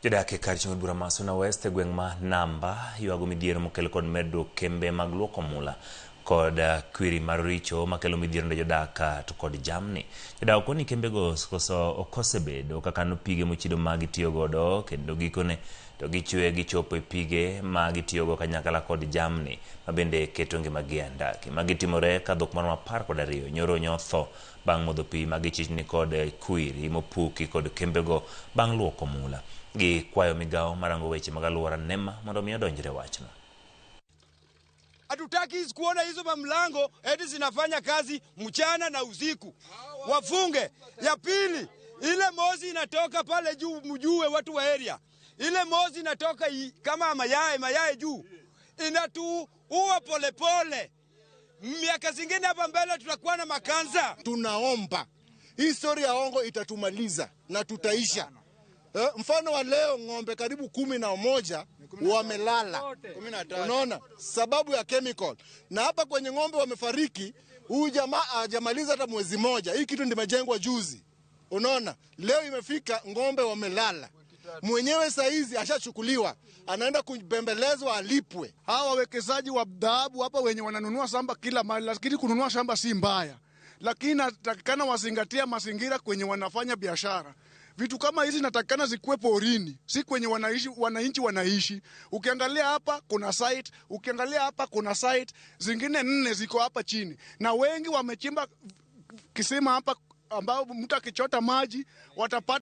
Jodak e kar chung' od bura ma Suna West e gweng' ma Namba ywago midhiero mokel kod medruok kembe mag luoko mula kod kwiri mar richo makelo midhiero ne jodak to kod jamni. Jodak okoni ni kembego koso okosebedo ka kano pige mochido ma gitiyo godo kendo gikone to gichwe gichopo e pige ma gitiyogo kanyakla kod jamni ma bende keto ngimagi e andaki. Magi timore ka dhok maromo 12 nyoro nyotho bang' modho pi ma gichichni kod kwiri mopuki kod kembego bang' luoko mula. Gikwayo migawo marango weche mag alwora NEMA mondo mi odonjre wachno. Hatutaki kuona hizo mamlango eti zinafanya kazi mchana na usiku, wafunge. Ya pili, ile moshi inatoka pale juu, mjue watu wa area, ile moshi inatoka kama mayai mayai juu, inatuua polepole. Miaka zingine hapa mbele tutakuwa na makansa. Tunaomba hii story ya hongo itatumaliza na tutaisha. Mfano wa leo ng'ombe karibu 11 wamelala, unaona sababu ya chemical. Na hapa kwenye ng'ombe wamefariki, huyu jamaa hajamaliza hata mwezi moja. Hii kitu ndimejengwa juzi, unaona leo imefika ng'ombe wamelala. Mwenyewe saizi ashachukuliwa, anaenda kubembelezwa alipwe. Hawa wawekezaji wa dhahabu hapa wenye wananunua shamba kila mahali, lakini kununua shamba si mbaya, lakini natakikana wazingatia mazingira kwenye wanafanya biashara. Vitu kama hizi natakikana zikuwe porini, si kwenye wanaishi, wananchi wanaishi. Ukiangalia hapa kuna site, ukiangalia hapa kuna site zingine nne ziko hapa chini, na wengi wamechimba kisima hapa ambao mtu akichota maji watapata